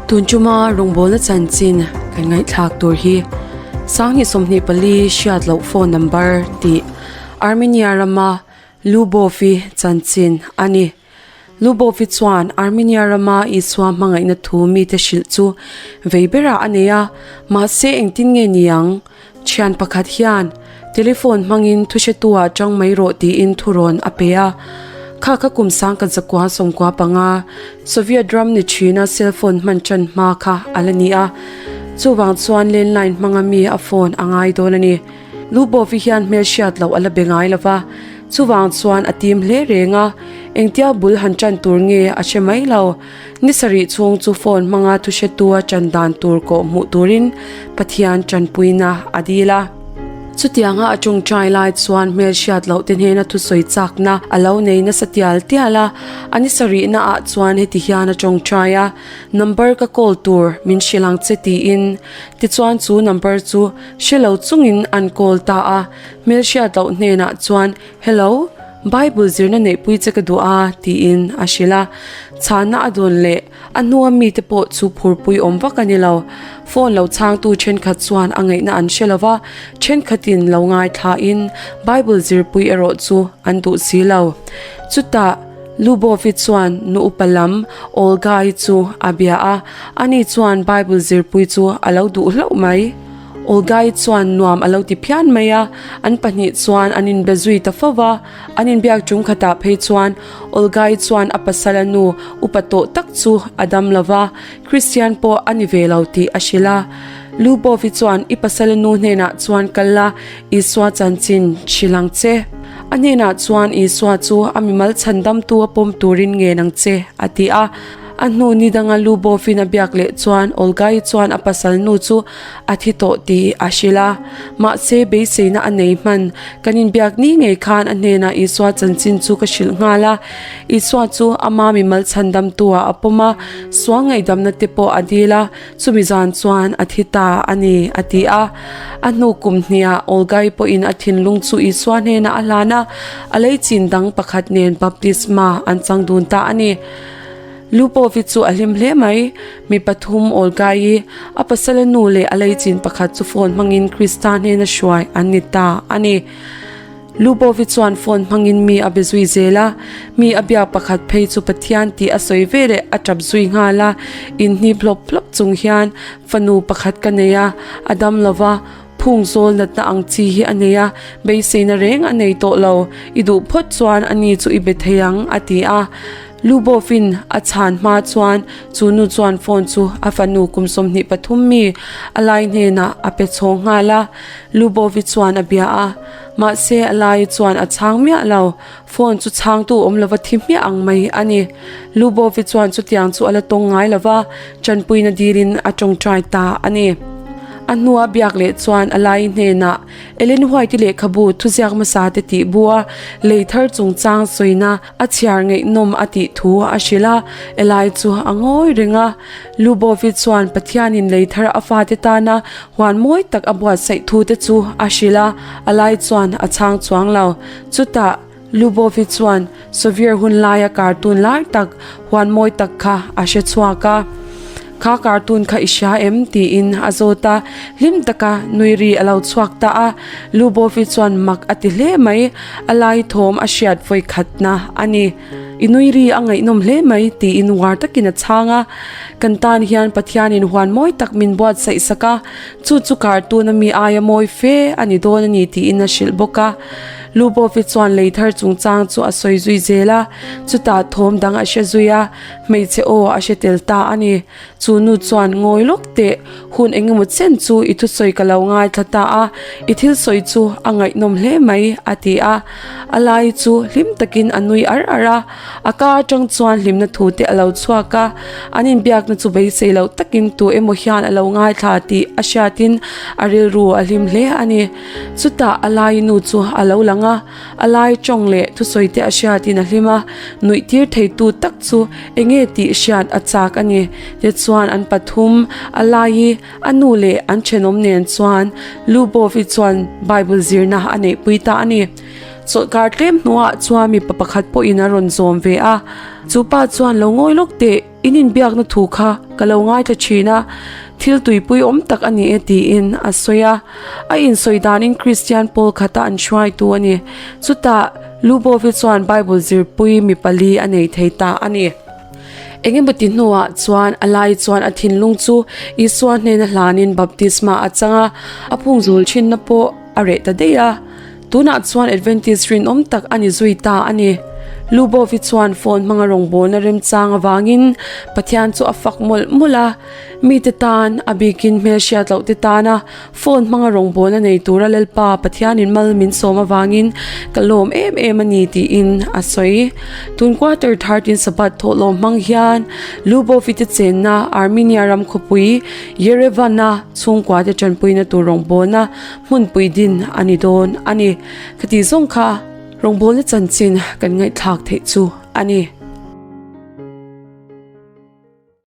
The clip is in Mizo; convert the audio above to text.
Tun tuma rawngbawlna chanchin kan ngaihthlak tur hi 2024 hriat loh phone number tih Armenia rama Lubov-i chanchin a ni. Lubov-i chuan Armenia rama Isua hmangaihna thu mite hrilh chu vei berah a nei a, mahse engtin nge ni ang? Thian pakhat hian telephone hmangin thuhretu-ah tang mai rawh tiin thurawn a pe a. Kha kha kum sangkhat zakua 15 Soviet ram ni thina cellphone hman tan hma kha a la ni a. Chuvang chuan landline hmanga mi a phone a ngai dawn a ni. Lubov-i hian hmelhriat loh a la be ngai lo va, chuvang chuan a tim hle reng a, engtia bul han tan tur nge a hre mai lo. Ni sarih chhung chu phone hmanga thuhretua tan dan tur kawh hmuh turin Pathian tanpuina a dil a. Chutianga a tawngtai lai chuan hmelhriat loh te hnena thusawi chakna a lo nei nasa tial tial a, a ni sarihna ah chuan heti hian a tawngtai a, Number ka call tur min hrilh ang che tiin. Tichuan chu number chu hre lo chungin an call ta a, hmelhriat loh hnenah chuan Hello, Bible zirna neihpui che ka duh a tiin a hrilh a. Chhana a dawn leh a hnua mite pawh chu phurpui awm vak a ni lo. Phone lo chhangtu thenkhat chuan a ngaihna an hre lo va, thenkhatin lo ngaithlain Bible zirpui erawh chu an duh si lo. Chutah Lubov-i chuan nu upa lam Olga-i chu a bia a, ani chuan Bible zirpui chu a lo duh hlauh mai. Olga-i chuan nuam a lo ti phian mai a, an pahnih chuan an inbe zui ta fo va. An inbiak ṭum khatah phei chuan Olga-i chuan a pasal a nu upa tawh tak chu a dam lo va, Kristian pawh a ni ve lo tih a hrilh a. Lubov-i chuan i pasal a nu hnenah chuan kal la, Isua chanchin hrilh ang che. A hnenah chuan Isua chu a mimal chhandamtu a pawm turin ngen ang che, a ti a. A hnu ni danga Lubov-in a biak leh chuan Olga-i chuan a pasal nu chu a thi tawh tih a hrilh a. Mahse, beiseina a nei hman. Kan inbiak ni ngei khan a hnenah Isua chanchin chu ka hrilh nghal a. Isua chu ama mimal chhandamtu-ah a pawm a, sual ngaihdamna te pawh a dil a, chumi zan chuan a thi ta a ni, a ti a. A hnu kum hniah Olga-i pawhin a thinlung chu Isua hnenah a hlan a, a lei chin dang pakhat nen baptisma an chang dun ta a ni. Lupovi chu a hlim hle mai. Mi pathum Olga-i, a pasala nu leh a leichin pakhat chu phone hmangin Krista hnena hruai an ni ta a ni. Lupovi chuan phone hmangin mi a be zui zel a, mi a biak pakhat phei chu Pathian tih a sawi ve leh a tap zui nghal a, inhnip hlawp hlawp chung hian fanu pakhat ka nei a, a dam lo va, phung zawl natna ang chi hi a nei a, beiseina reng a nei tawh lo, i duh phawt chuan ani chu i be thei ang, a ti a. Lubov-in a chhan hma chuan chu nu chuan phone chu a fanu kum 23 mi a lai hnenah a pe chhawng nghal a, Lubov-i chuan a bia a, mahse a lai chuan a chhang miah lo, phone chu chhangtu awm lova thi hmiah ang mai a ni. Lubov-i chuan chutiang chu a la tawng ngai lova, tanpuina dilin a tawngtai ta a ni. A hnua biak leh chuan a lai hnenah Ellen White-i lehkhabu thuziak hmasa te tih bua lei thar chungchang sawina A chhiar ngaihnawm a tih thu a hrilh a, Eli chu a ngawi reng a. Lubovi chuan Pathianin lei thar a fate tana huan mawi tak a buatsaih thu te chu a hrilh a, Eli chuan a chhang chuang lo. Chutah Lubovi chuan Sovier hun laia cartoon lar tak, huan mawi tak kha a hre chhuak a. Kha cartoon kha i hria em? tiin a zawt a, hlim taka nui ri a lo chhuak ta a. Lubovi chuan mak a ti hle mai, a lai thawm a hriat vawi khatna a ni. I nui ri a ngaihnawm hle mai tiin uar takin a chhang a. Kan tan hian Pathianin huan mawi tak min buatsaih sak a, chu chu cartoon a mi aia mawi fe a ni dawn a ni tiin a hrilh bawk a. Lubovi chuan lei thar chungchang chu a sawi zui zel a, chutah thawm dang a hre zui a. Hmeichhe aw a hre tel ta a ni. Chu nu chuan ngawi lawk teh, hun eng emaw chen chu i thusawi ka lo ngaithla ta a, i thil sawi chu a ngaihnawm hle mai, a ti a. A lai chu hlim takin a nui ar ar a, a ka atang chuan hlimna thu te a lo chhuak a. An inbiakna chu beisei loh takin tu emaw hian a lo ngaithla tih a hriatin a rilru a hlim hle a ni. Chutah a lai nu chu a lo lang a. A lai tawng leh thusawi te a hriatin a hlim a, nuih tir theitu tak chu enge tih hriat a chak a ni. Tichuan an pathum, a lai, a nu leh an thenawm nen chuan Lubov-i chuan Bible zirna a neihpui ta a ni. Chawlhkar tlem hnuah chuan mipa pakhat pawhin a rawn zawm ve a, chu pa chuan lo ngawi lawk teh, in inbiakna thu kha ka lo ngaithla thin a, thil tuipui awm tak a ni e tiin a sawi a. A insawi danin Kristian pawl khata an hruaitu a ni. Chutah Lubovi chuan Bible zirpui mi pali a nei thei ta a ni. Engemaw ti hnuah chuan a lai chuan a thinlung chu Isua hnena hlanin baptisma a chang a, a phungzul thinna pawh a reh ta daih a. Tunah chuan Adventist rinawm tak a ni zui ta a ni. Lubovi chuan phone hmanga rawngbawlna remchang avangin Pathian chu a fak mawlh mawlh a. Mite tan, a bikin hmelhriat loh te tana phone hmanga rawngbawlna nei tura Lalpa Pathianin mal min sawm avangin ka lawm em em a ni tiin a sawi. Tun quarter 13 Sabbath thawhlawm hmang hian Lubovi te chenna Armenia ram khawpui Yerevan-a chhungkua te tanpuina tur rawngbawlna Hmunpui din a ni dawn a ni. Khati zawng kha rawngbawlna chanchin kan ngaihthlak theih chu a ni.